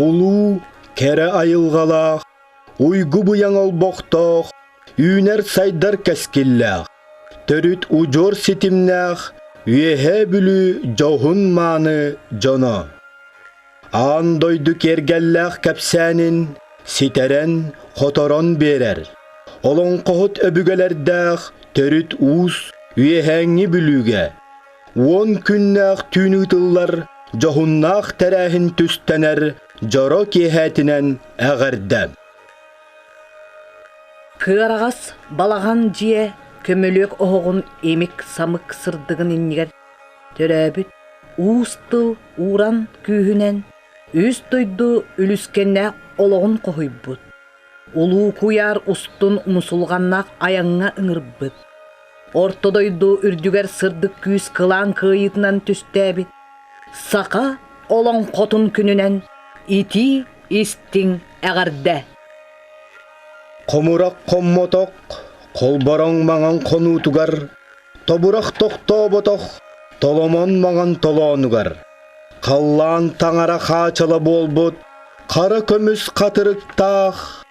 Улуу, кэрэ айылҕалаах, уйгу-быйаҥ олбохтоох, үүнэр-сайдар кэскиллээх, төрүт удьуор ситимнээх Үөһээ Бүлүү дьоһун-мааны дьоно. Аан дойду киэргэллээх кэпсээнин ситэрэн, хоторон биэрэр. Олоҥхоһут өбүгэлэрдээх төрүт уус Үөһээҥҥи Бүлүүгэ 10 күннээх түүн ыытыллар дьоһуннаах тэрээһин түстэнэр дьоро киэһээтинэн эҕэрдэ. Кыараҕас балаҕан дьиэ көмүлүөк оһоҕун имик-самык сырдыгын иннигэр төрөөбүт уус тыл ууран күүһүнэн үс дойду үлүскэннээх олоҕун хоһуйбут, улуу куйаар устун умсулҕаннаах айаҥҥа ыҥырбыт, орто дойду үрдүгэр сырдык күүс кылаан кыайыытынан түстээбит саха олоҥхотун күнүнэн итии истиҥ эҕэрдэ! Хомурах хоммотох, холбороҥ маҥан хонуутугар, тобурах тохтооботох, толомон маҥан толоонугар, халлаан таҥара хаачала буолбут хара көмүс хатырыктаах,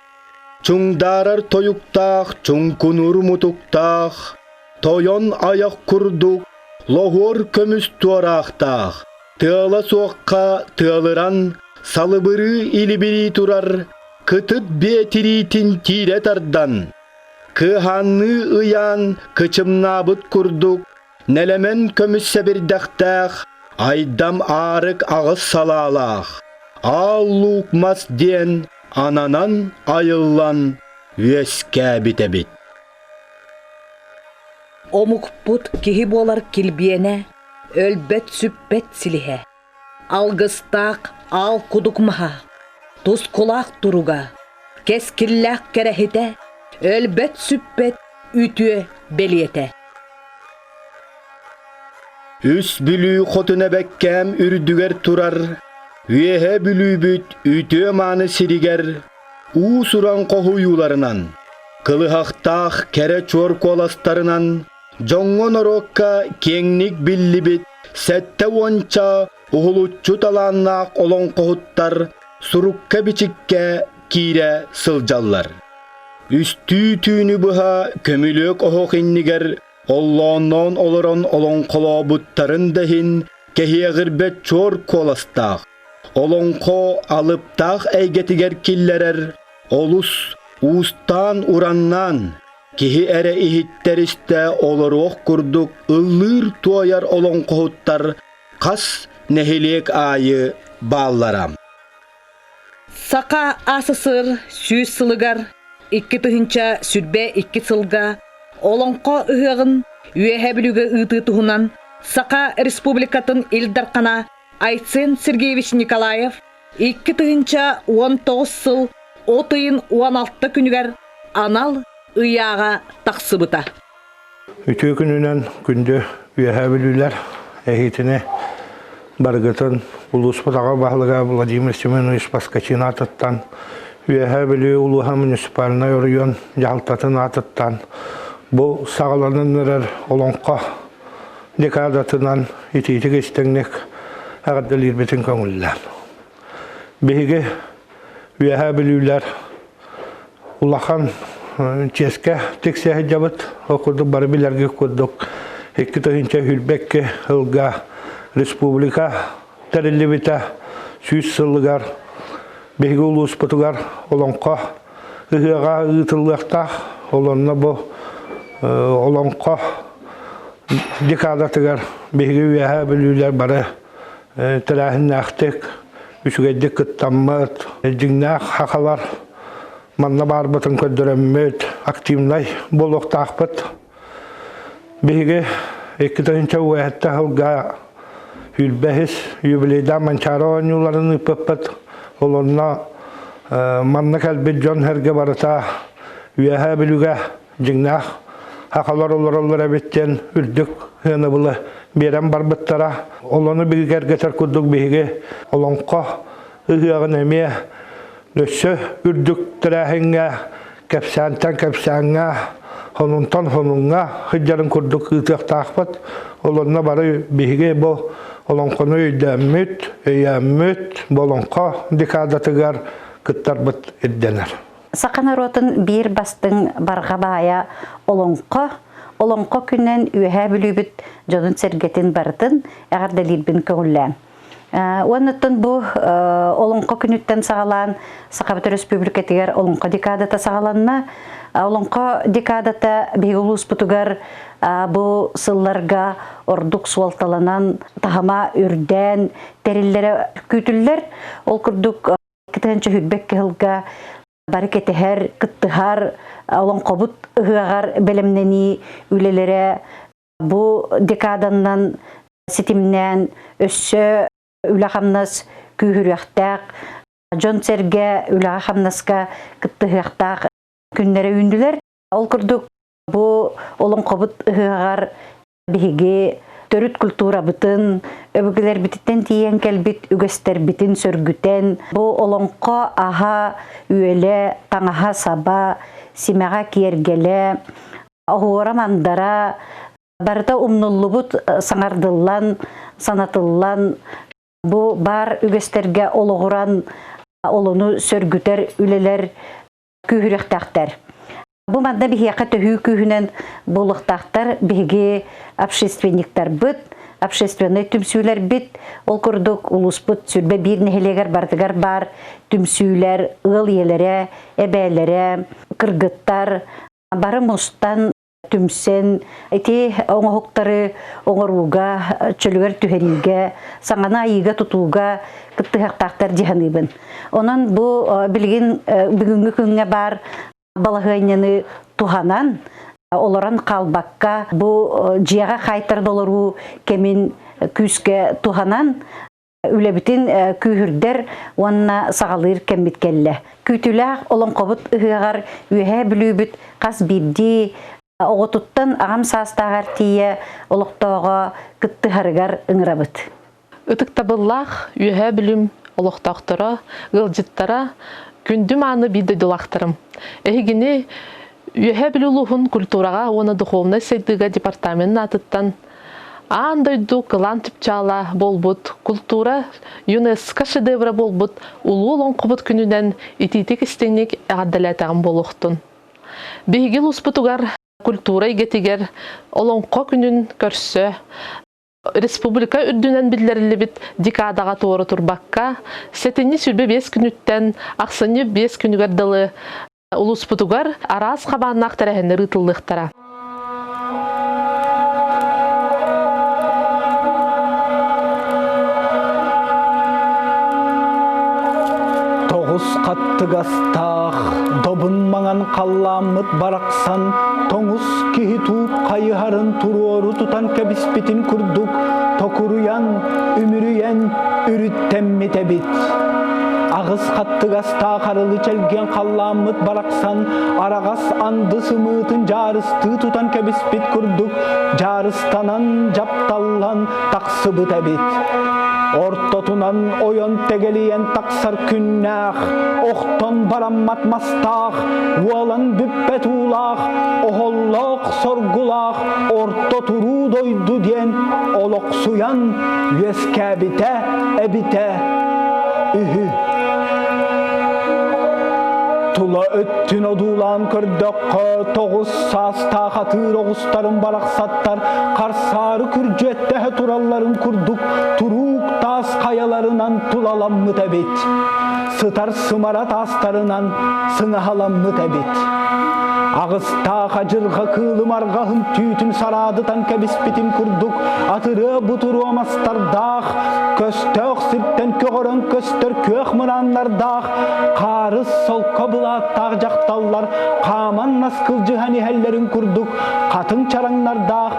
чуҥдаарар тойуктаах чуҥкунуур мутуктаах, тойон айах курдук лоһуор көмүс туораахтаах, тыала суохха тыалыран салыбырыы илибирии турар кытыт биэ тириитин тиирэ тардан, кыаһаанныы ыйаан кычымнаабыт курдук нэлэмэн көмүс сэбирдэхтээх айдам аарык аҕыс салаалаах аал луук мас диэн ананан айыллан үөскээбит эбит. Омукпут киһи буолар килбиэнэ, өлбөт-сүппэт силиһэ. Алгыстаах аал кудук маһа, тускулаах туруга, кэскиллээх кэрэһитэ, өлбөт-сүппэт үтүө бэлиэтэ. Үс Бүлүү хотун эбэккээм үрдүгэр турар Үөһээ Бүлүүбүт үтүө-мааны сиригэр уус-уран хоһуйууларынан, кылыһахтаах кэрэ чуор куоластарынан дьоҥҥо-норуокка киэҥник биллибит 70-ча уһулуччу талааннаах олоҥхоһуттар сурукка-бичиккэ киирэ сылдьаллар. Үстүү түүнү быһа көмүлүөк оһох иннигэр оллоонноон олорон олоҥхолообуттарын да иһин кэһиэҕирбэт чуор куоластаах, олоҥхо алыптаах эйгэтигэр киллэрэр олус уустаан-ураннаан Киһи эрэ иһиттэр истэ олоруох курдук ыллыыр-туойар олоҥхоһуттар хас нэһилиэк аайы бааллара. Саха АССР 100 сылыгар 2022 сылга Олоҥхо ыһыаҕын Үөһээ Бүлүүгэ ыытыы туһунан Саха Республикатын Ил Дархана Айсен Сергеевич Николаев 2019 сыл от ыйын 16 күнүгэр анал ыйааҕа тахсыбыта. Үтүө күнүнэн күндү Үөһээ Бүлүүлэр эһиитини барыгытын улууспут аҕа баһылыга Владимир Семенович Поскачин аатыттан Үөһээ Бүлүү улууһа муниципальнай оройуон дьаһалтатын аатыттан бу саҕаланан эрэр олоҥхо декадатынан итиитик истиҥник эҕэрдэлиирбитин көҥүллээн. Биһиги Үөһээ Бүлүүлэр улахан чиэскэ тиксэ сылдьабыт. Ол курдук бары билэргит курдук 2022 сылга республика тэриллибитэ 100 сылыгар биһиги улууспутугар олоҥхо ыһыаҕа ыытыллыахтаах. Ол онно бу олоҥхо декадатыгар биһиги Үөһээ Бүлүүлэр бары тэрээһиннээхтик, үчүгэйдик кыттаммыт, дьиҥнээх хахалар манна баарбытын көрдөрөммүт, активнай буолуохтаахпыт. Биһиги 2007 сылга 25 юбилейдаах Манчаары оонньууларын ыыппыппыт. Ол онно манна кэлбит дьон-сэргэ барыта Үөһээ Бүлүүгэ дьиҥнээх хахалар олороллор эбит диэн үрдүк сыанабылы биэрэн барбыттара. Ол ону бигэргэтэр курдук биһиги олоҥхо ыһыаҕын эмиэ өссө үрдүк тэрээһиҥҥэ кэпсээнтэн кэпсээҥҥэ, хонунтан хонуҥҥа сылдьарын курдук ыытыахтаахпыт. Ол онно бары биһиги бу Олоҥхону өйдөөммүт, өйөөммүт, бу олоҥхо декадатыгар кыттарбыт ирдэнэр. Саха норуотун биир бастыҥ барҕа баайа олоҥхо. Олоҥхо күнүнэн Үөһээ Бүлүүбүт дьонун-сэргэтин барытын эҕэрдэлиирбин көҥүллээҥ. Уоннаттан бу Олоҥхо күнүттэн саҕалаан Сахабыт Өрөспүүбүлүкэтигэр Олоҥхо декадата саҕаланна. Олоҥхо декадата биһиги улууспутугар бу сылларга ордук суолталанан, таһыма үрдээн тэриллэрэ күүтүллэр. Ол курдук 2022 сылга бары кэтэһэр, кыттыһар олоҥхобут ыһыаҕар бэлэмнэнии үлэлэрэ бу декаданан ситимнээн өссө үлэ-хамнас күүһүрүөхтээх, дьон-сэргэ үлэҕэ-хамнаска кыттыһыахтаах күннэрэ үүннүлэр. Ол курдук бу олоҥхобут ыһыаҕар биһиги төрүт культурабытын, өбүгэлэрбититтэн тиийэн кэлбит үгэстэрбитин сөргүтэн, бу олоҥхо аһа, үөлэ, таҥаһа-саба, симэҕэ, киэргэлэ, оһуора-мандара барыта умнуллубут саҥардыллан, санатыллан, бу баар үгэстэргэ олоҕуран олону сөргүтэр үлэлэр күүһүрүөхтээхтэр. Бу манна биһиэхэ төһүү күүһүнэн буолуохтаахтар биһиги общественниктарбыт, общественнай түмсүүлэрбит, ол курдук улууспут сүрбэ биир нэһилиэгэр барытыгар баар түмсүүлэр, ыал ийэлэрэ, эбээлэрэ, кыргыттар бары мустан түмсэн ити оҥоһуктары оҥорууга, чөлүгэр түһэриигэ, саҥаны айыыга тутууга кыттыһыахтаахтар дии саныыбын. Онон бу билигин бүгүҥҥү күҥҥэ баар балаһыанньаны туһанан олорон хаалбакка бу дьиэҕэ хаайтаран олоруу кэмин күүскэ туһанан үлэбитин күүһүрдэр уонна саҕалыыр кэммит кэллэ. Күүтүүлээх олоҥхобут ыһыаҕар Үөһээ Бүлүүбүт хас биирдии оҕотуттан аҕам саастааҕар тиийэ олохтооҕо кыттыһарыгар ыҥырабыт. Ытыктабыллаах Үөһээ Бүлүүм олохтоохторо, ыалдьыттара, күндү мааны биир дойдулаахтарым! Эһигини Үөһээ Бүлүү улууһун культураҕа уонна духовнай сайдыыга департаменын аатыттан Аан дойду кылаан чыпчаала буолбут култуура ЮНЕСКО шедеврэ буолбут Улуу Олоҥхобут күнүнэн итиитик-истиҥник эҕэрдэлээтэҕим буолуохтун. Биһиги улууспутугар культура эйгэтигэр Олоҥхо күнүн көрсө республика үрдүнэн биллэриллибит декадаҕа туора турбакка, сэтинньи 25 күнүттэн ахсынньы 5 күнүгэр дылы Улууспутугар араас хабааннаах тэрээһиннэр ыытыллыахтара. Тоҕус хаттыгастаах, добун маҥан халлааммыт барахсан тоҥус киһи туут хайыһарын туруору тутан кэбиспитин курдук токуруйан, үмүрүйэн үрүттэммит эбит. Аҕыс хаттыгастаах арылы чэлгиэн халлааммыт барахсан араҕас анды сымыытын дьаарыстыы тутан кэбиспит курдук дьаарыстанан дьапталлан тахсыбыт эбит. Ортотунан ойон тэгэлийэн тахсар күннээх, охтон бараммат мастаах, уолан бүппэт уулаах, оһоллоох соргулаах орто туруу дойду диэн олохсуйан үөскээбитэ эбитэ үһү. Тула өттүн одуулаан көрдөххө, тоҕус саастаах атыыр оҕустарын барахсаттар харсаары күрдьүөттэһэ туралларын курдук туруук таас хайаларынан тулаламмыт эбит. Сытар сымара таастарынан сыҥаһаламмыт эбит. Аҕыстаах адьырҕа кыылым арҕаһын түүтүн сараадытан кэбиспитин курдук атырыа бутуруо мастардаах, көстөөх сиртэн көҕөрөн көстөр күөх мырааннардаах, хаарыс солко былааттаах дьахталлар хааман наскылдьыһан иһэллэрин курдук хатыҥ чараҥнардаах,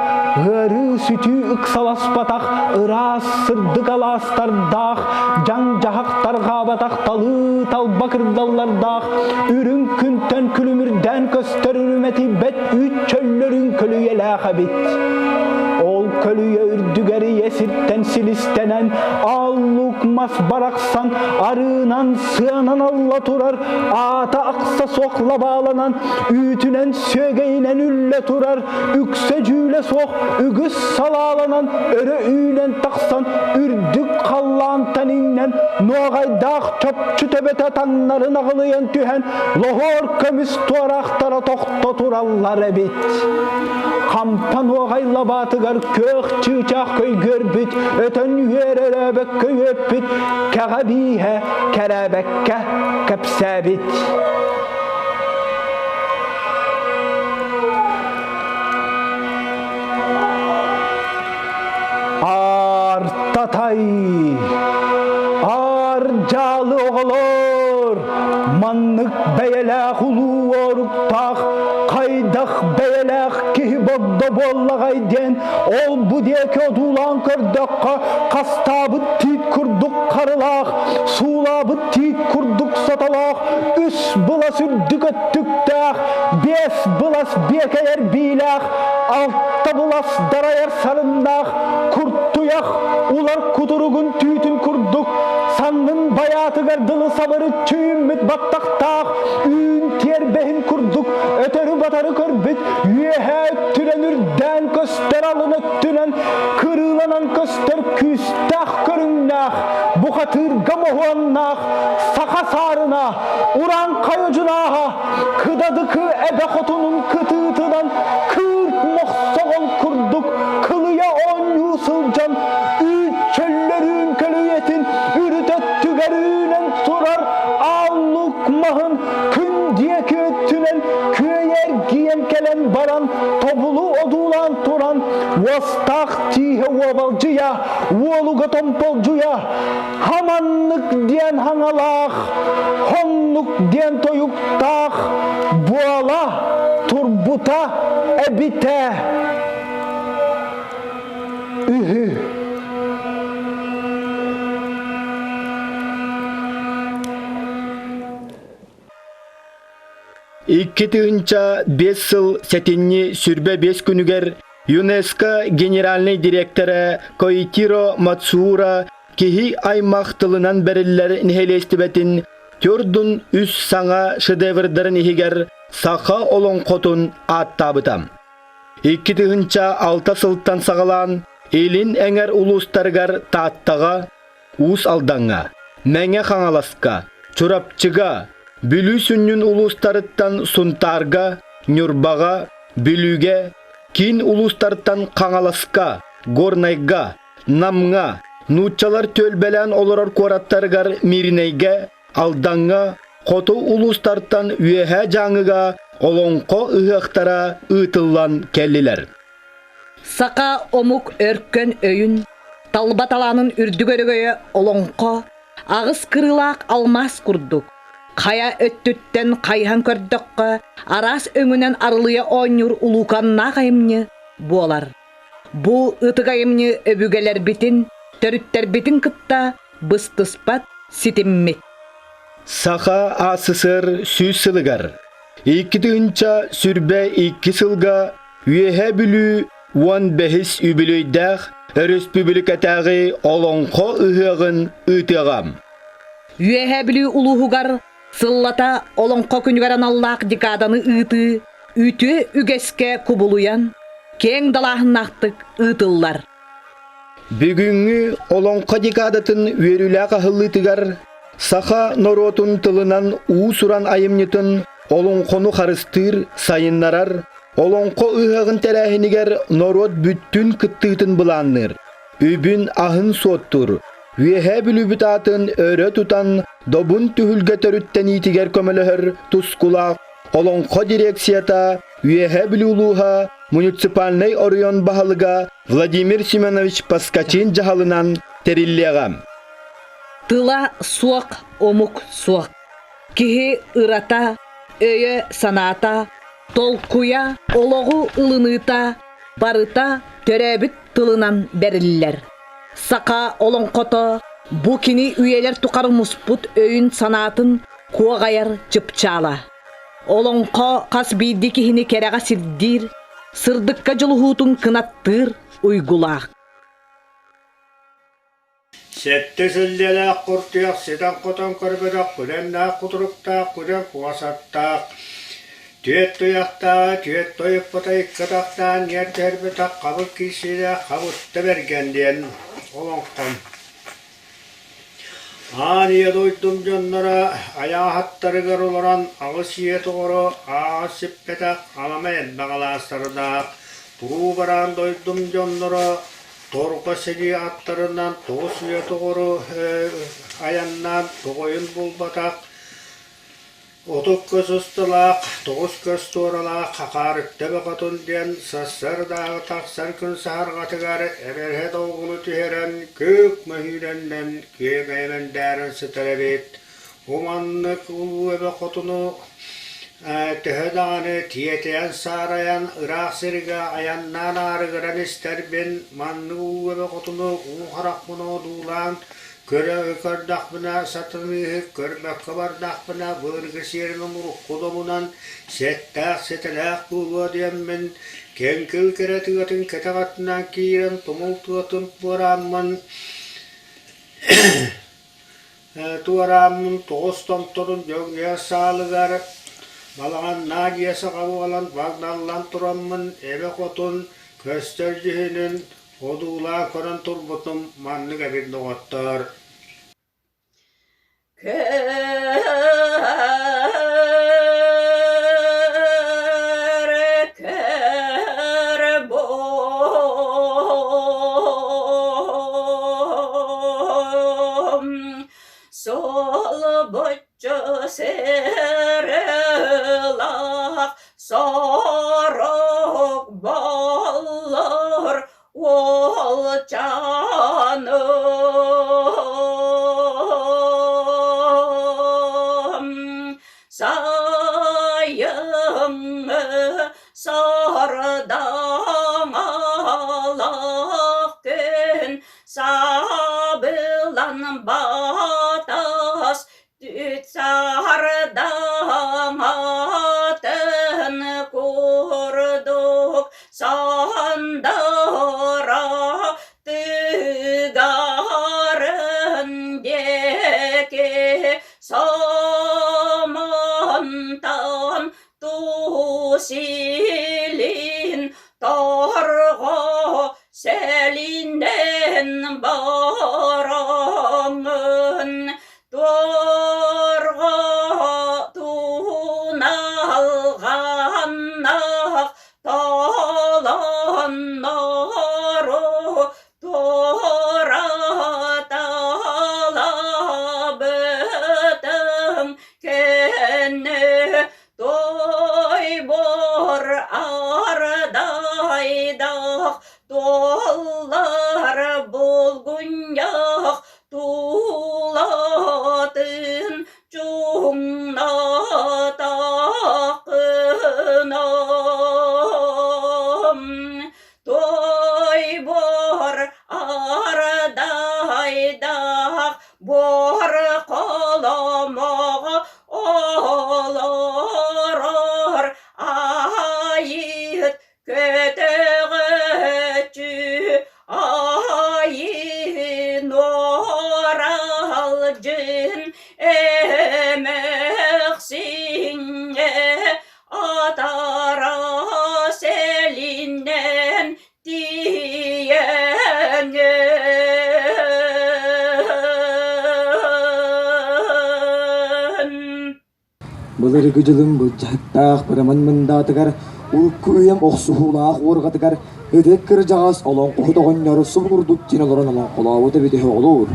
ыарыы сүтүү ыксаласпатах ыраас сырдык алаастардаах, дьаҥ-дьаһах тарҕаабатах талыы талба кырдаллардаах, үрүҥ күнтэн күлүмүрдээн көстөр үрүмэтийбэт үүт чөллөрүн көлүйэлээх эбит. Ол көлүйэ үрдүгэр ийэ сиртэн силистэнэн, аал-луук мас барахсан арыынан сыанан алла турар аата ахса. быыстала суох лабааланан, үүтүнэн сүөгэйинэн үллэ турар, үксэ дьүүлэ суох үгүс салааланан өрө үүнэн тахсан үрдүк халлаантан иҥнэн нуоҕайдаах чопчу төбөтө таҥнары наҕылыйан түһэн лоһуор көмүс туораахтара тохто тураллар эбит. Хампа нуоҕай лабаатыгар күөх чыычаах көйгүөрбүт, өтөн үөрэрээбэккэ үөппүт, кэҕэ бииһэ кэрээбэккэ кэпсээбит. Аар-татай, аар-дьаалы оҕолор, маннык бэйэлээх улуу оруктаах, хайдах бэйэлээх киһи бодо буоллаҕай диэн ол-бу диэки одуулаан көрдөххө, хастаабыт тиит курдук харылаах, суулаабыт тиит курдук сотолоох, үс былас үрдүк өттүктээх, биэс былас биэкэйэр биилээх, алта былас дарайар сарыннаах, куртуйах улар кутуругун түүтүн курдук, саннын байаатыгар дылы сабырыччы үүммүт баттахтаах, үүн тиэрбэһин курдук өтөрү-батары көрбүт, үөһээ өттүнэн үрдээн көстөр алын өттүнэн кырыыланан көстөр күүстээх көрүҥнээх, бухатыырга моһуоннаах саха саарына, урааҥхай одьунааһа, кыдадыкы эбэ хотунун кытыытынан кыырт мохсоҕол курдук кылыйа оонньуу сылдьан үүт чөллөрүүн көлүйэтин үрүт өттүгэр үүнэн турар ааллук маһын күн диэки өттүнэн күөйэ эргийэн кэлэн баран тобулу одуулаан туран уостаах тииһэ уобалдьыйа уолуга томполдьуйа хаманнык диэн хаҥалаах, хоннук диэн тойуктаах буола турбута эбитэ үһү. 2005 сыл сэтинньи 25 күнүгэр ЮНЕСКО генеральнай дириэктэрэ Коитиро Мацура киһи аймах тылынан бэриллэр нэһилиэстибэтин төрдүн үс саҥа шедеврдарын иһигэр саха олоҥхотун ааттаабыта. 2006 сылтан саҕалаан Илин эҥэр улуустарыгар Тааттаҕа, Уус Алдаҥҥа, Мэҥэ Хаҥаласка, Чурапчыга, Бүлүү сүнньүн улуустарыттан Сунтаарга, Ньурбаҕа, Бүлүүгэ, киин улуустартан Хаҥаласка, Горнайга, Намҥа, нууччалар түөлбэлээн олорор куораттарыгар Мииринэйгэ, Алдаҥҥа, хоту улуустартан Үөһээ Дьааҥыга Олоҥхо ыһыахтара ыытыллан кэллилэр. Саха омук өркөн өйүн, талба талаанын үрдүк өрөгөйө олоҥхо аҕыс кырыылаах алмаас курдук, хайа өттүттэн хайыһан көрдөххө, араас өҥүнэн арылыйа оонньуур улууканнаах айымньы буолар. Бу ытык айымньы өбүгэлэрбитин, төрүттэрбитин кытта быстыспат ситиммит. Саха АССР сүүс сылыгар 2022 сылга Үөһээ Бүлүү 15-ис үбүлүөйдээх өрөспүүбүлүкэтээҕи Олоҥхо ыһыаҕын ыытыаҕа. Үөһээ Бүлүү улууһугар сыллата Олоҥхо күнүгэр аналлаах декаданы ыытыы үтүө үгэскэ кубулуйан, киэҥ далааһыннаахтык ыытыллар. Бүгүҥҥү Олоҥхо декадатын үөрүүлээх аһыллыытыгар саха норуотун тылынан уус-уран айымньытын олоҥхону харыстыыр, сайыннарар, Олоҥхо ыһыаҕын тэрээһинигэр норуот бүттүүн кыттыытын былаанныыр, үбүн-аһын суоттуур, Үөһээ Бүлүүбүт аатын өрө тутан Добун түһүлгэ төрүттэниитигэр көмөлөһөр тускулаах Олоҥхо дирекцията Үөһээ Бүлүү улууһа муниципальнай оройуон баһылыга Владимир Семенович Поскачин дьаһалынан тэриллиэҕэ. Тыла суох омук суох. Киһи ырата, өйө-санаата, толкуйа, олоҕу ылыныыта барыта төрөөбүт тылынан бэриллэр. Саха олоҥхото бу кини үйэлэр тухары муспут өйүн-санаатын куоҕайар чыпчаала. Олоҥхо хас биирдии киһини кэрэҕэ сирдиир, сырдыкка дьулуһуутун кынаттыыр уйгулаах. Сэттэ сэллиэлээх куртуйах ситэн-хотон көрбөтөх күлэннээх кутуруктаах күдэн куосаттаах, түөрт туйахтааҕа түөрт тойукпута икки атахтаан ньиэр түһэрбэтэх хабыр киирсиилээх Хабытта Бэргэн диэн олоҥхом. Аан ийэ дойдум дьонноро айааһаттарыгар олорон аҕыс ийэ тоҕоро ааҕа сиппэтэх аламай элбэх алаастардаах туруу бараан дойдум дьонноро Торҕо сэлии аттарынан 9 үйэ тоҕору айаннаан тоҕойун булбатах, 30 көс усталаах, 9 көс туоралаах Хахаарыкта бөҕөтүн диэн сарсыардааҕы тахсар күн саһарҕатыгар эбэрһэ долгуну түһэрэн күөх мөһүүрэннэн күөм эймэндээрэн сытар эбит. Уманнык улуу эбэ хотуну төһө даҕаны тиэтэйэн-саарайан ыраах сиргэ айаннаан аарыгыран истэрбин, маннык улуу эбэ хотуну уу харахпын одуулаан көрө көрдөхпүнэ сатаныыһык, көрбөккө бардахпына былыргы сиэринэн урукку домунан сэттээх-сэтэлээх буолуо диэммин, кэҥкил кэрэ тыатын кэтэх аттынан киирэн тумул тыатын туорааммын Туорааммын тоҕус томторун дьоҥҥо саалыгар балаҕаннаах дьиэ саҕа буолан багдаллан тураммын эбэ хотун көстөр дьүһүнүн одуулаан көрөн турбутум маннык эбит доҕоттоор. Көр бом Солбуччу сырылах сорок боллор уолчаным Сайыҥҥы сардаҥалаах күн сабылан батас түт сардаҥатын курдук сандара тыгарын диэки Самантан тусилин торго сэлинэн бараҥын торго туналҕаннах таланнару Туораталаабытым кэннэ тойбор ардайдах туоллар булгунньах тулатын чуҥнатаххынам Той-бор ардайдах буор холомоҕо олорор айыыт көтөҕөччү айыы нуоралдьын эмэхсиҥҥэ атара сэлинэн тиийэҥин. Былыргы дьылым былдьаһыктаах быраман мындаатыгар, урукку үйэм охсуһуулаах уорҕатыгар ытык кырдьаҕас олоҥхоһут оҕонньор субу курдук диэн олорон олоҥхолообут эбит үһү оҕолуур.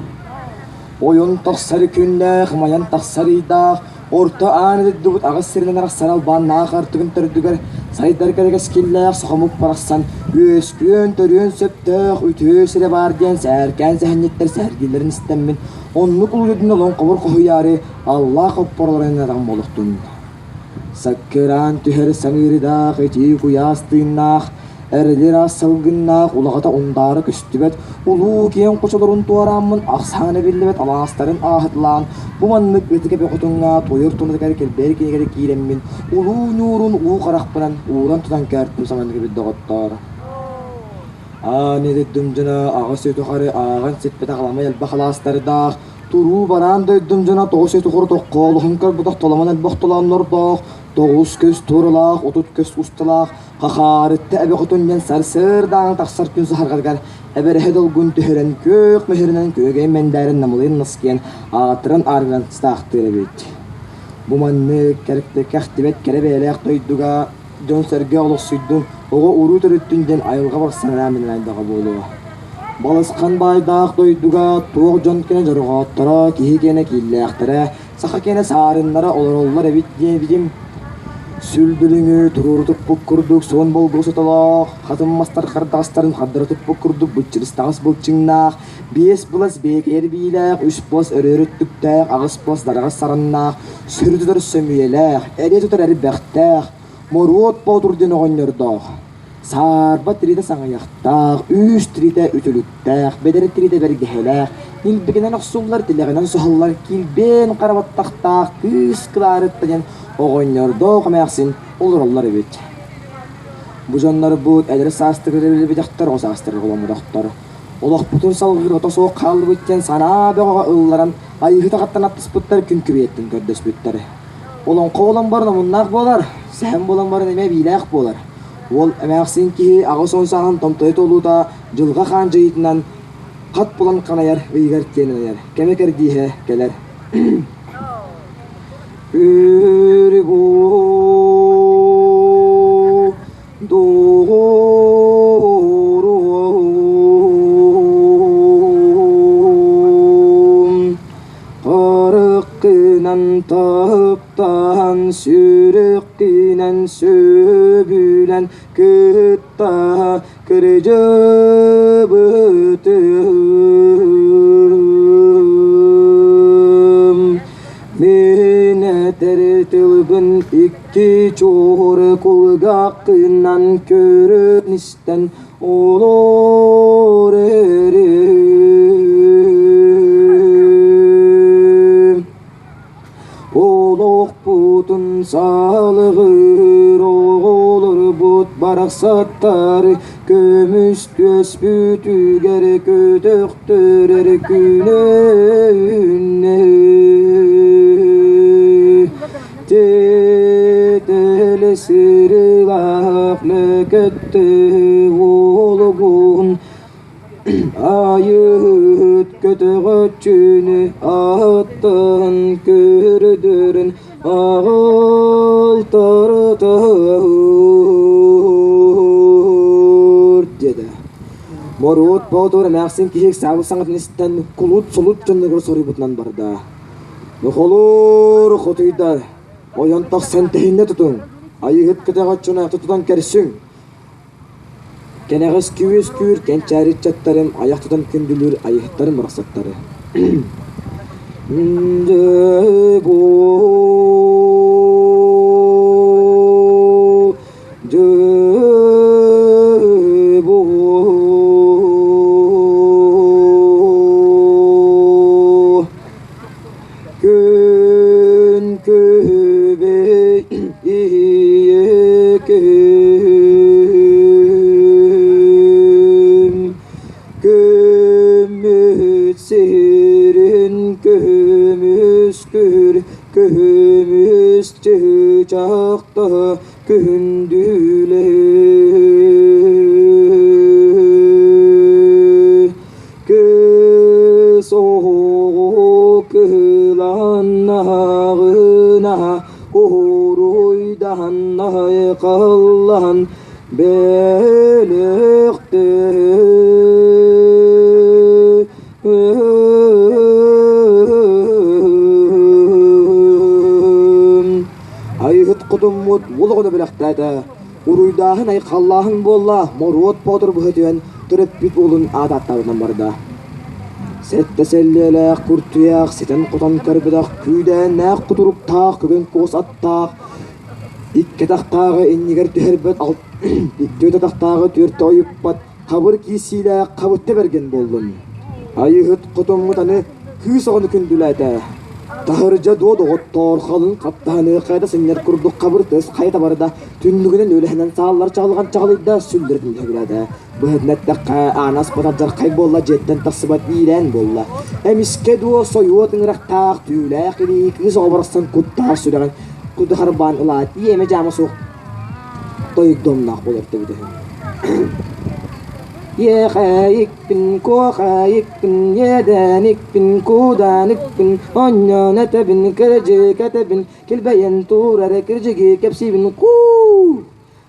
Ойон тахсар күннээх, майан тахсар ыйдаах, Орто аан дойдубут аҕыс сиринэн арахсар албааннаах артыгын төрдүгэр сайдар кэрэ кэскиллээх сахамук барахсан үөскүөн, төрүөн сөптөөх үтүө сирэ баар диэн сээркээн сэһэнньиттэр сэһэргииллэрин истэммин, оннук улуу дойдуну олоҥхобор хоһуйаары Аллаах оппоролорун араҕым буолуохтун. Саккыраан түһэр самыырдаах итии куйаас тыыннаах Эрэлир аас салгыннаах улаҕата ундаара көстүбэт улуу киэҥ хочолорун туорааммын ахсаана биллибэт алаастарын ааһыталаан бу маннык ытык эбэ хотуҥҥа туойар тунатыгар кэлбэйэр кинигэр киирэммин улуу ньуурун уу харахпынан ууран тутан көөртүм саманнык эбит доҕоттоор. Аан дойдум дьоно аҕыс үй тухары ааҕан сиппэтэх аламай элбэх алаастардаах, туруу бараан дойдум дьоно тоҕус үй тухары токкоолоһон көрбөтөх толомон элбэх толооннордоох, тоҕус көс туоралаах, 30 көс усталаах, хахаарытта эбэ хотун диэн сарсыардааҥы тахсар күн саһарҕатыгар эбэрэһэ долгун түһэрэн күөх мөһөрүнэн күөгэй мэндээрин намылыйан наскыйан аатыран аарган сытаахтыыр эбит. Бу маннык кэхтибэт кэрэ бэйэлээх дойдуга дьон-сэргэ олохсуйдун, оҕо-уруу төрүттүн диэн айылҕа барсанара минэн айдаҕа буолуо. Балысхан баайдаах дойдуга туох дьон кэнэ дьорҕоотторо, киһи киэнэ кииллээхтэрэ, саха киэнэ саарыннара олороллор эбит диэбитим. Сүл-бүлүҥү туруору туппут курдук суон болгуо сотолоох, хатын мастар хардаҕастарын хардары туппут курдук быччырыстаҕас былчыҥнаах, биэс былас бэйэкэйэр биилээх, үс былас өрөөр өттүктээх, аҕыс былас дараҕас сараннаах, сүрү тутар сөмүйэлээх, эрэ тутар эрбэхтээх, Моруот Боотур диэн оҕонньордоох, саарба тириитэ саҥыйахтаах, үүс тириитэ үтүлүктээх, бэдэр тириитэ бэргэһэлээх, ньилбигинэн охсуллар, тилэҕинэн соһуллар килбиэн хара баттахтаах кыыс Кылаарытта диэн оҕонньордоох эмээхсин олороллор эбит. Бу дьоннорбут эдэр саастарыгар билбэтэхтэр, оҕо саастарыгар оломмотохтор. Олохпутун салгыыр ото суох хааллыбыт диэн санаа бөҕөҕө ылларан, айыыһыт аҕаттан аттыспыттар, күн күбэйэттэн көрдөспүттэр. Олоҥхо буолан баран омуннаах буолар, сэһэн буолан баран эмиэ биилээх буолар. Уол эмээхсин киһи 80 сааһын томтойо туолуута дьылҕа хаан дьайыытынан хат булан ханайар ыйыгар тиэнэн айар, кэмэ кэрдииһэ кэлэр. Дуурум Хараххынан таптаан, сүрэххинэн сөбүлэн кытта кырдьыбытым. Мин этэр тылбын икки чуор кулгааххынан көрөн истэн олор эрим. Олохпутун салгыр оҕолорбут барахсаттар көмүс түөспүтүгэр көтөхтөрөр күнүннэ Тиэтэл сырылаах лөкөттө уолугун Айыыт көтөҕөччүнү ааттаан көрдөрөн аҕалтаратаһыр диэтэ. Моруот Боотур эмээхсин киһи ыксаабыт саҥатын истэн кулут-сулут дьонугар соруйбутунан барда. Нохолоор, хотуйдар, ойон тахсан тэһиннэ тутуҥ, айыыһыт көтөҕөччүнэ тутан көрсүҥ Кэнэҕэс күөскүүр кэнчээри ыччаттарым айах тутан күндүлүүр айыһыттарым барахсаттары. Күн күбэй ийэ күн, Көмүс сирин көмүс күр, көмүс чыычаахта күндүлэ. Кыыс оҕо кыыланнаҕына уруйдаһаннай халлаһан бэлэхтээ Айыһыт хотуммут уол оҕону бэлэхтээтэ Уруйдааһын айхаллааһын буолла, Моруот Боотур быһа түһэн төрөппүт уолун аат ааттаабытынан барда. Сэттэ сэллиэлээх куртуйах ситэн-хотон көрбөтөх күүдээннээх кутуруктаах күгэн куос аттаах икки атахтааҕы иннигэр түһэрбэт икки атахтааҕы түөртэ ойуппат хабыр киирсиилээх хабытта бэргэн буоллун. Айыыһыт хотоммут аны кыыс оҕону күндүлээтэ. Таһырдьа дуо доҕоттоор халыҥ хаптаһыны хайда сынньар курдук хабыр тыас хайа барда, түннүгүнэн үөлэһинэн сааллар чаҕылҕан чаҕылыйда, сүллэрин сөбүлээтэ. Быһытын эттэххэ, аан аспат алдьархай буолла, дьиэттэн тахсыбат иирээн буолла. Эмискэ дуо сойуот ыҥырахтаах, түүлээх илии кыыс оҕо барахсан куттаах сүрэҕин куду харбаан ылаат, иэмэ-дьаама суох тойук домноох буолар эбитэ үһү. Иэхэйикпин, куохайыкпын, иэдээникпин, куудааныкпын, онньоон этэбин, кырдьык этэбин, килбэйэн турар кырдьыгы кэпсиибин, куу!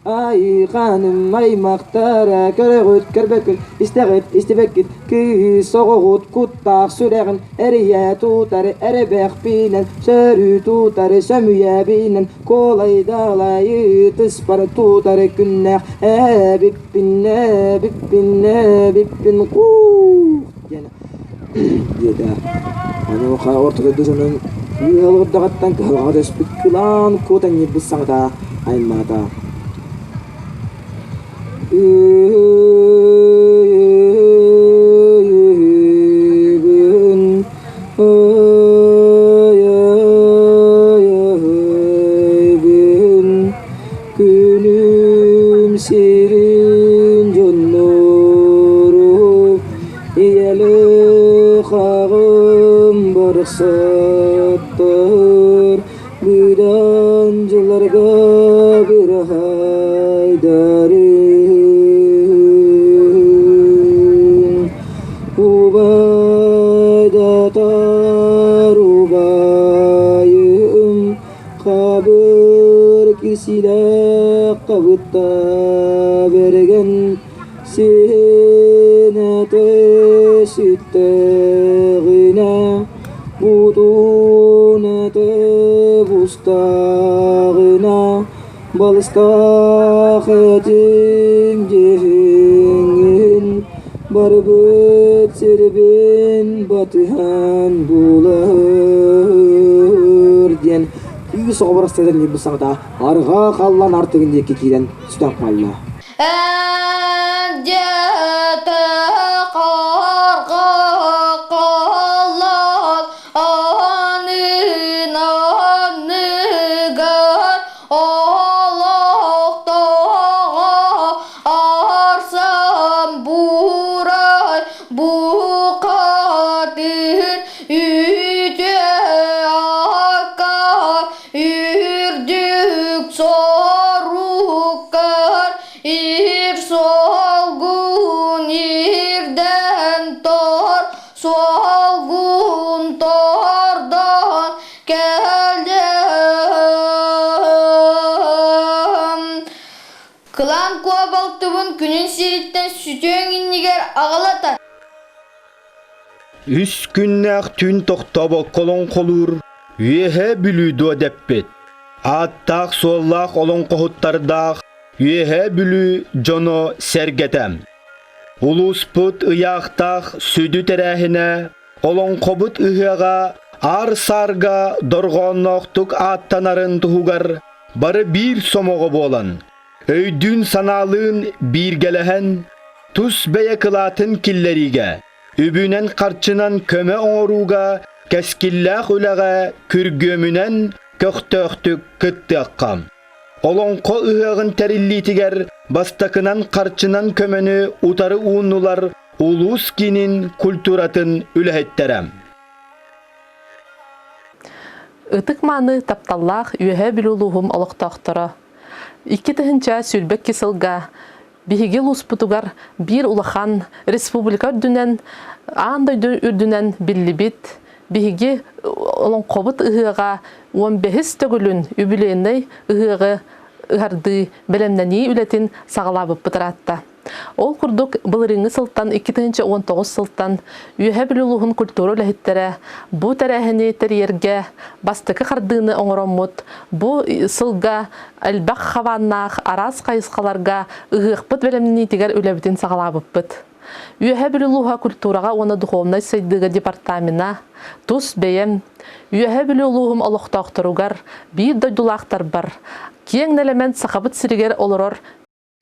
Айханым аймахтара көрөҕүт көрбөккүт, истэҕит истибэккит, кыыс оҕоҕут куттаах сүрэҕин эрийэ тутар эрэбэхпинэн, сөрү тутар сөмүйэбинэн, куолайдалайы тыспар тутар күннээх эбиппин, эбиппин, эбиппин, куу диэн диэтэ. Онуоха орто дойду дьонун ыал ордаҕыттан кыһалҕаҕа түспүт кылаан куотан ньирбит саҥата аймаата. Күнүм сирин дьоннору Ийэлээх аҕам барахсаттар быдан дьылларга быраһайдарын Убайдатар убайым хабыр кисилээх хабытта бэргэн Сиэнэтэ сүттэҕинэ, бутунэтэ бустаҕына, балыстаах этиҥ дьиһиҥин барбыт сирбин батыһан булар диэн күүс оҕо барахсатан ньирбит саҥата арҕаа халлаан артыгын диэки киирэн сүтэн хаалла. Дьиэтэ қарға қалар анын аныгар олохтоҕо арсан бурай бухатыр үтүө аккар үрдүк соруккар ир солгун ирден тор солгун тордон кэллим. Кылаан куобалтыбын күнүн сириттэн сүтүөҥ иннигэр аҕалата. Үс күннээх түүн тохтобокко олоҥхолуур Үөһээ Бүлүү дуо дэппит. Ааттаах-суоллаах олоҥхоһуттардаах Үөһээ Бүлүү дьоно сэргэтэ. Улууспут ыйаахтаах сүдү тэрээһинэ олоҥхобут ыһыаҕа аар-саарга дорҕоонноохтук ааттанарын туһугар бары биир сомоҕо буолан, өйдүүн-санаалыын бииргэлэһэн, тус бэйэ кылаатын киллэриигэ, үбүнэн-харчынан көмө оҥорууга кэскиллээх үлэҕэ күргүөмүнэн көхтөөхтүк кыттыахха. Олоҥхо ыһыаҕын тэриллиитигэр бастакынан харчынан көмөнү утары ууннулар улуус киинин культуратын үлэһиттэрэ. Ытык-мааны тапталлаах Үөһээ Бүлүү улууһум олохтоохторо! 2022 сылга биһиги улууспутугар биир улахан республика үрдүнэн, аан дойду үрдүнэн биллибит биһиги олоҥхобут ыһыаҕа 15 төгүлүн үбүлүөйнэй ыһыаҕы ыһардыы бэлэмнэнии үлэтин саҕалаабыппыт ыраатта. Ол курдук, былырыыҥҥы сылтан 2019 сылтан Үөһээ Бүлүү улууһун культура үлэһиттэрэ бу тэрээһини тэрийэргэ бастакы хардыыны оҥороммут, бу сылга элбэх хабааннаах араас хайысхаларга ыһыахпыт бэлэмниитигэр үлэбитин саҕалаабыппыт. Үөһээ Бүлүү улууһа культураҕа уонна духовнай сайдыыга департамена тус бэйэм Үөһээ Бүлүү улууһум олохтоохторугар, биир дойдулаахтарбар, киэҥ нэлэмэн Сахабыт сиригэр олорор.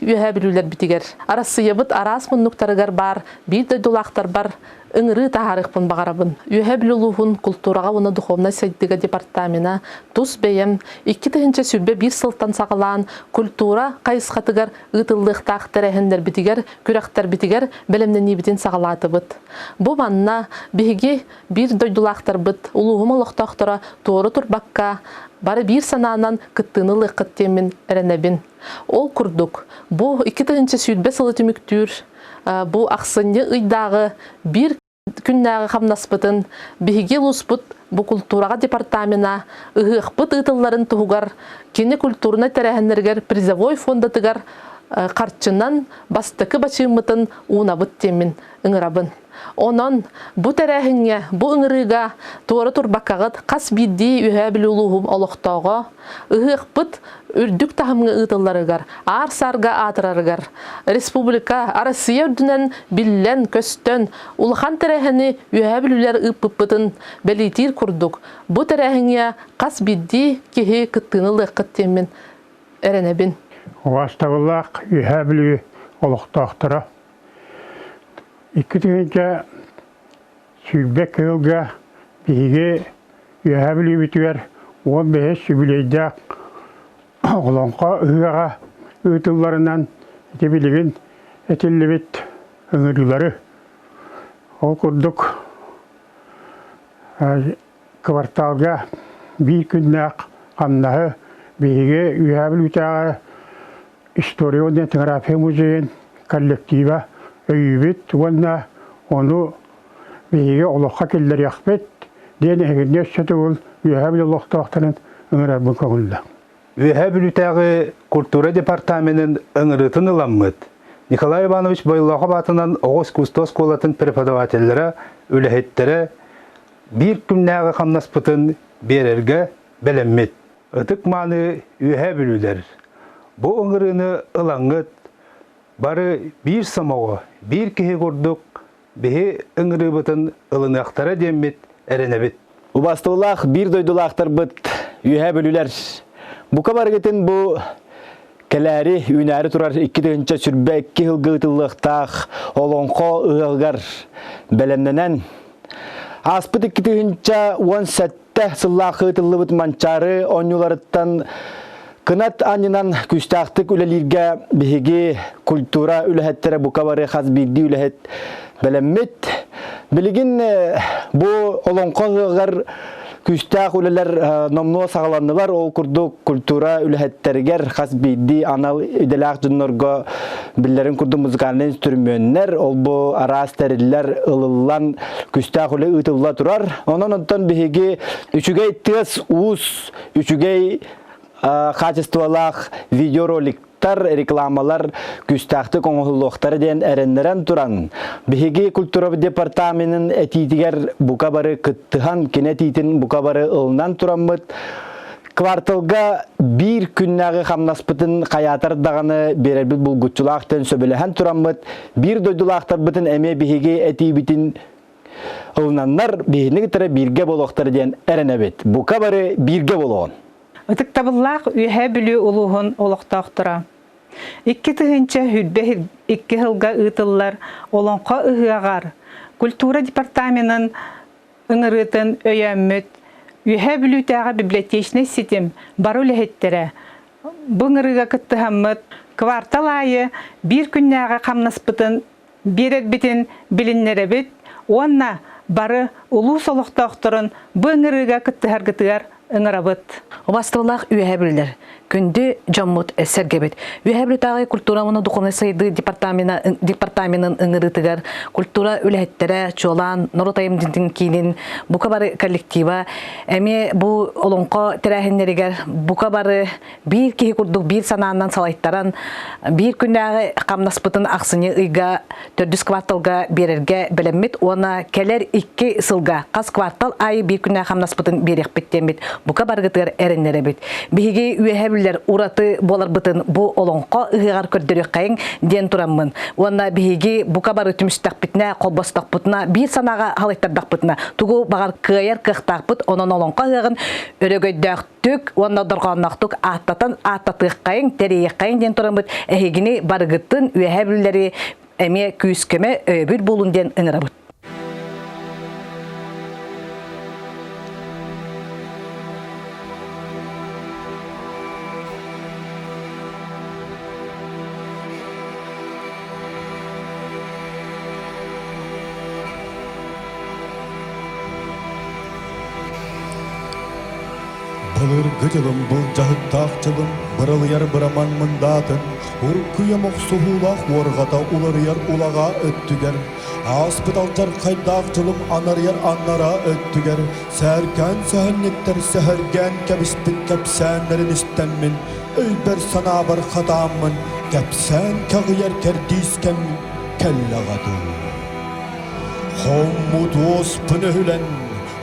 Үөһээ Бүлүүлэрбитигэр, Арассыыйабыт араас муннуктарыгар баар биир дойдулаахтарбар ыҥырыы таһаарыахпын баҕарабын. Үөһээ Бүлүү улууһун култуураҕа уонна духовнай сайдыыга департамена тус бэйэм 2021 сылтан саҕалаан культура хайысхатыгар ыытыллыахтаах тэрээһиннэрбитигэр, күрэхтэрбитигэр бэлэмнэниибитин саҕалаатыбыт. Бу манна биһиги биир дойдулаахтарбыт, улууһум олохтоохторо туора турбакка, бары биир санаанан кыттыыны ылыаххыт диэммин эрэнэбин. Ол курдук, бу 2020 сылы түмүктүүр бу ахсынньы ыйдааҕы биир күннээҕи хамнаспытын биһиги улууспут бу култуураҕа департамена ыһыахпыт ыытылларын туһугар кини культурнай тэрээһиннэригэр призовой фондатыгар харчынан бастакы бачыыммытын уунабыт диэммин ыҥырабын. Онон бу тэрээһиҥҥэ, бу ыҥырыыга туора турбаккаҕыт хас биирдии Үөһээ Бүлүү улууһум олохтооҕо ыһыахпыт үрдүк таһымҥа ыытылларыгар, аар-саарга аатырарыгар, республика, Россия үрдүнэн биллэн, көстөн, улахан тэрээһини Үөһээ Бүлүүлэр ыыппыппытын бэлиэтиир курдук, бу тэрээһиҥҥэ хас биирдии киһи кыттыыны ылыаххыт диэммин эрэнэбин. Убаастабыллаах Үөһээ Бүлүү олохтоохторо 2020 кыылга биһиги Үөһээ Бүлүүбүтүгэр 15 үбүлүөйдээх Олоҥхо ыһыаҕа ыытылларынан ити билигин этиллибит ыҥырыылары ол курдук кварталга биир күннээх хамнаһы биһиги Үөһээ Бүлүүтээҕи история уонна этнография музейын коллектива өйүүбүт уонна ону биһиги олоххо киллэриэхпит диэн эһигини өссө төгүл Үөһээ Бүлүү олохтоохторун ыҥырарбын көҥүллэ. Үөһээ Бүлүүтээҕи культура департаменын ыҥырыытын ыламмыт Николай Иванович Бойлоохоп аатынан оҕо искусство оскуолатын преподавателлэрэ, үлэһиттэрэ биир күннээҕи хамнаспытын биэрэргэ бэлэммит. Ытык-мааны Үөһээ Бүлүүлэр, бу ыҥырыыны ылаҥҥыт бары биир сомоҕо, биир киһи курдук биһи ыҥырыыбытын ылыныахтара диэммит эрэнэбит. Убастыбылаах биир дойдулаахтарбыт Үөһээ Бүлүүлэр, бука барыгытын бу кэлээри үүнээри турар 2022 сылга ыытыллыахтаах Олоҥхо ыһыаҕыгар бэлэмнэнэн ааспыт 2017 сыллаах ыытыллыбыт Манчаары оонньууларыттан кынат анньынан күүстээхтик үлэлииргэ биһиги культура үлэһиттэрэ бука бары хас биирдии үлэһит бэлэммит. Билигин бу олоҥхо ыһыаҕар күүстээх үлэлэр номнуо саҕаланнылар. Ол курдук культура үлэһиттэригэр хас биирдии анал идэлээх дьоннорго биллэрин курдук музыкальнай инструментнэр, ол бу араас тэриллэр ылыллан күүстээх үлэ ыытылла турар. Онон онтон биһиги үчүгэй тыас-уус, үчүгэй хаачыстыбалаах видеороликтар, рекламалар күүстээхтик оҥоһуллуохтара диэн эрэннэрэн туран, биһиги культура департаменын этиитигэр бука бары кыттыһан, кини этиитин бука бары ылынан тураммыт, кварталга биир күннээҕи хамнаспытын хайаатар даҕаны биэрэрбит булгуччулаах диэн сөбүлэһэн тураммыт, биир дойдулаахтарбытын эмиэ биһиги этиибитин ылынаннар биһини кытары бииргэ буолуохтара диэн эрэнэбит. Бука бары бииргэ буолуоҕун. Ытыктабыллаах Үөһээ Бүлүү улууһун олохтоохторо. 2022 сылга ыытыллар Олоҥхо ыһыаҕар культура департаменын ыҥырыытын өйөөммүт Үөһээ Бүлүүтээҕи библиотечнай ситим бары үлэһиттэрэ бу ыҥырыыга кыттыһаммыт квартал аайы биир күннээҕи хамнаспытын биэрэрбитин билиннэрэбит уонна бары улуус олохтоохторун бу ыҥырыыга кыттыһаргытыгар ыҥырабыт. Убастыбылаах Үөһээ Бүлүүлэр, күндү дьоммут сэргэбит. Үөһээ Бүлүүтээҕи культура уонна духовнай сайдыы департамена департаменын ыҥырыытыгар культура үлэһиттэрэ, чуолаан норуот айымньытын киинин бука бары коллектива эмиэ бу олоҥхо тэрээһиннэригэр бука бары биир киһи курдук биир санаанан салайтаран биир күннээҕи хамнаспытын ахсынньы ыйга төрдүс кварталга биэрэргэ бэлэммит уонна кэлэр икки сылга хас квартал аайы биир күннээх хамнаспытын биэриэхпит диэммит бука барыгытыгар эрэннэрэбит. Биһиги үөһэ Бүлүүлэр ураты буоларбытын бу олоҥхо ыһыаҕар көрдөрүөххэйиҥ диэн тураммын уонна биһиги бука бары түмүстэхпитинэ, холбостохпутуна, биир санааҕа халыйтардахпытына тугу баҕар кыайар кыахтаахпыт, онон олоҥхо ыһыаҕын өрөгөйдөөхтүк уонна дорҕоонноохтук ааттатан ааттатыаххайыҥ, тэрийиэххэйиҥ диэн тураммыт эһигини барыгытын Үөһээ Бүлүүлэри эмиэ күүс-көмө, өйөбүл буолун диэн ыҥырабыт. Былыргы дьылым былдьаһыктаах дьылым быралыйар быраман мындаатын уруккуйам охсуһуулаах уорҕата уларыйар улаҕаа өттүгэр ааспыт алдьархайдаах дьылым анарыйар аннараа өттүгэр сээркээн сэһэнньиттэр сэһэргээн кэбиспит кэпсээннэрин истэммин өйбөр-санаабар хатааммын кэпсээн кэҕийэр кэрдиис кэм кэллэҕэ дуу. Хоммут уоспун өһүлэн,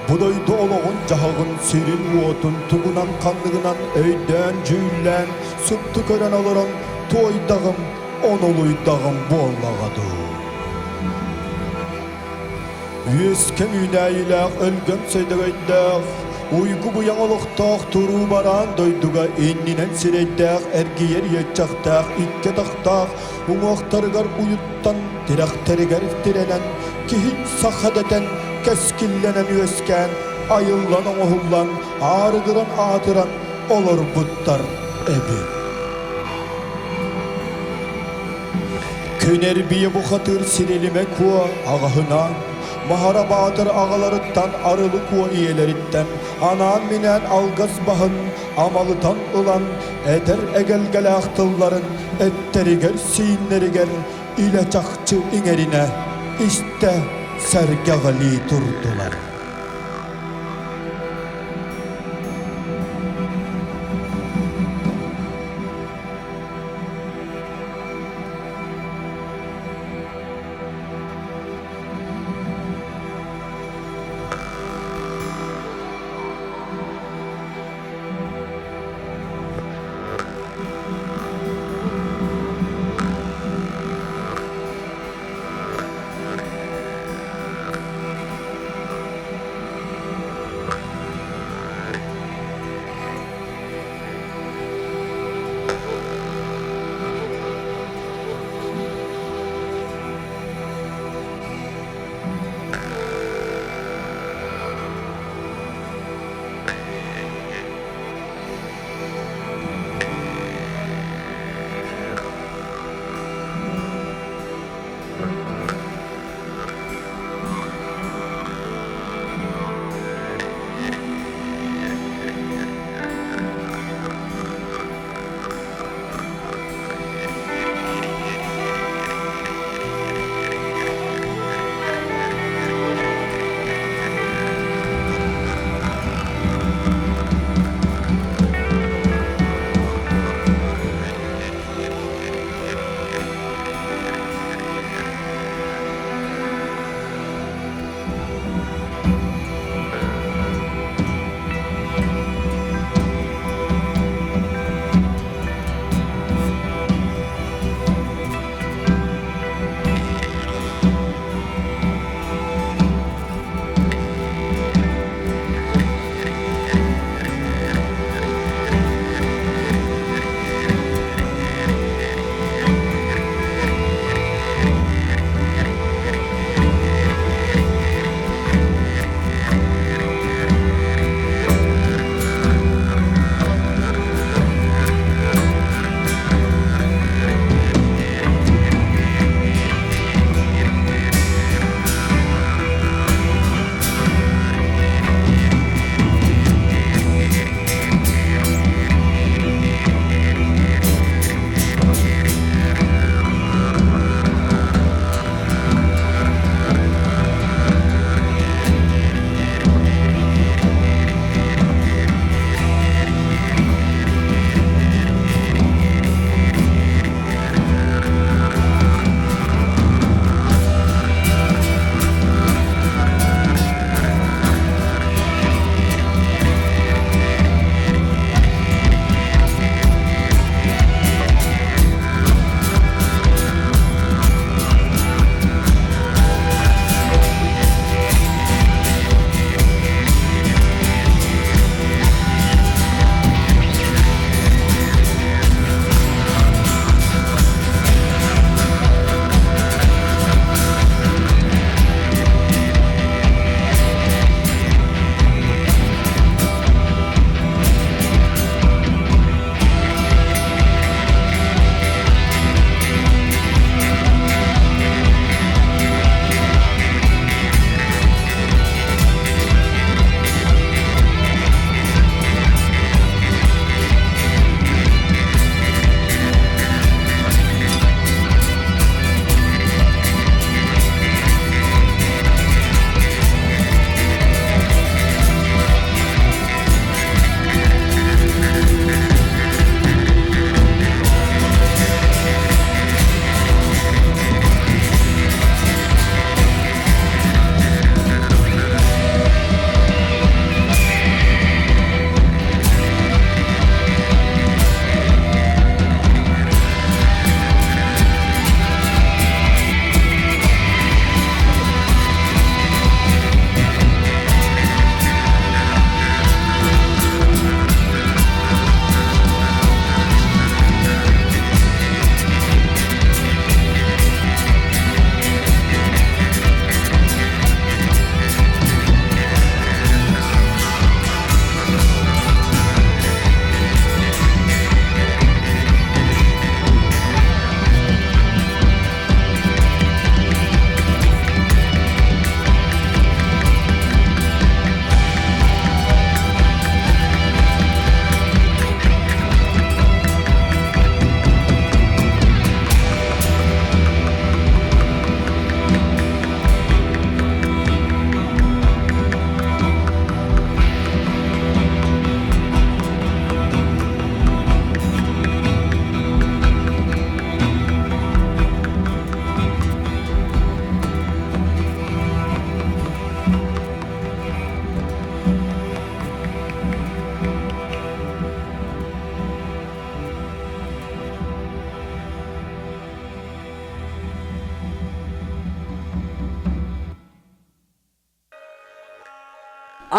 бу дойду олоҕун-дьаһаҕын сирин-уотун тугунан-ханныгынан өйдөөн-дьүүллээн, супту көрөн олорон туойдаҕым, онолуйдаҕым буоллаҕа дуу. Үөскэм үүнээйилээх өлгөм сөйдөгөйдөөх, уйгу-быйаҥ олохтоох туруу бараан дойдуга иннинэн сирэйдээх эргийэр иэччэхтээх икки атахтаах уҥуохтарыгар уйуттан, тирэхтэригэр тирэнэн, киһи саха дэтэн, кэскиллэнэн үөскээн, айыллан оҥоһуллан, аарыгыран аатыран олорбуттар эбит. Күн эрбийэ бухатыыр Сирилимэ Куо аҕаһынаан, Маһара Баатыр аҕаларыттан Арылы Куо ийэлэриттэн анаан-минээн алгас баһын амалытан ылан, эдэр эгэлгэлээх тылларын эттэригэр-сииннэригэр илэ-чахчы иҥэринэ, истэ сэргэҕэлии турдулар.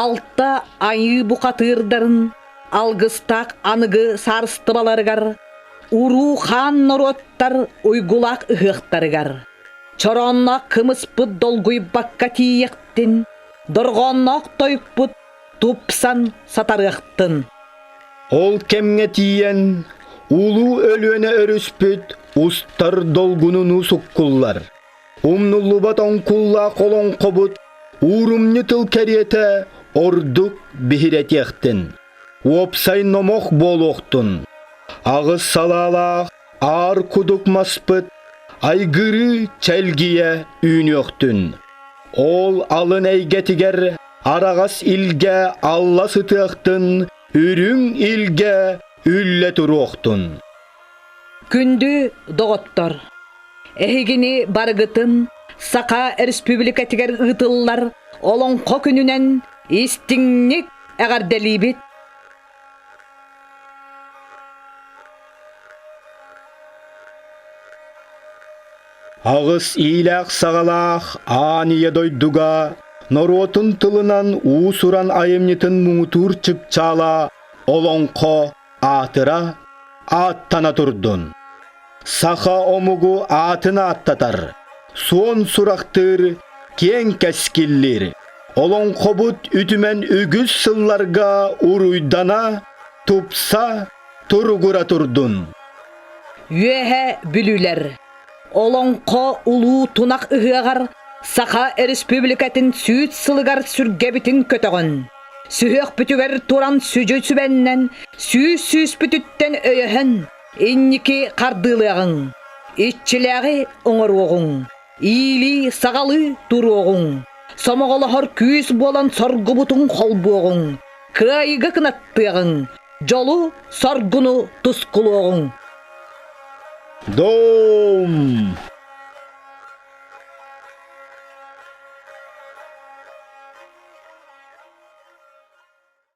Алта айыы бухатыырдарын алгыстаах аныгы саарыстыбаларыгар, уруу хаан норуоттар уйгулаах ыһыахтарыгар, чороонноох кымыспыт долгуйбакка тиийиэхтин, дорҕоонноох тойукпут тупсан сатарыахтын. Ол кэмҥэ тиийэн, Улуу Өлүөнэ өрүспүт устар долгунунуу суккуллар. Умнуллубат оҥкуллаах олоҥхобут уурумньу тыл кэриэтэ ордук биһирэтиэхтин, уопсай номох буолуохтун. Аҕыс салаалаах аар кудук маспыт айгырыы чэлгийэ үүнүөхтүн. Ол алын эйгэтигэр араҕас илгэ алла сытыахтын, үрүҥ илгэ үллэ туруохтун. Күндү доҕоттор! Эһигини барыгытын Саха Республикатыгар ыытыллар Олоҥхо күнүнэн истиҥник эҕэрдэлиибит! Аҕыс иилээх-саҕалаах аан ийэ дойдуга норуотун тылынан уус-уран айымньытын муҥутуур чыпчаала олоҥхо аатыра ааттана турдун. Саха омугу аатын ааттатар, суон сурахтыыр, киэҥ кэскиллиир. Олоҥхобут үтүмэн үгүс сылларга уруйдана, тупса, туругура турдун. Үөһэ Бүлүүлэр Олоҥхо улуу тунах ыһыаҕар Саха Республикатын сүүс сылыгар сүргэбитин көтөҕөн, сүһүөхпүтүгэр туран сүдьү сүбэннэн, сүүс сүүспүтүттэн өйөһөн, инники хардыылыаҕыҥ, иччилээҕи оҥоруоҕуҥ, иилии-саҕалыы туруоҕуҥ, сомоҕолоһор күүс буолан соргубутун холбуоҕуҥ, кыайыыга кынаттыаҕыҥ, дьолу-соргуну тускулуоҕуҥ. Дом!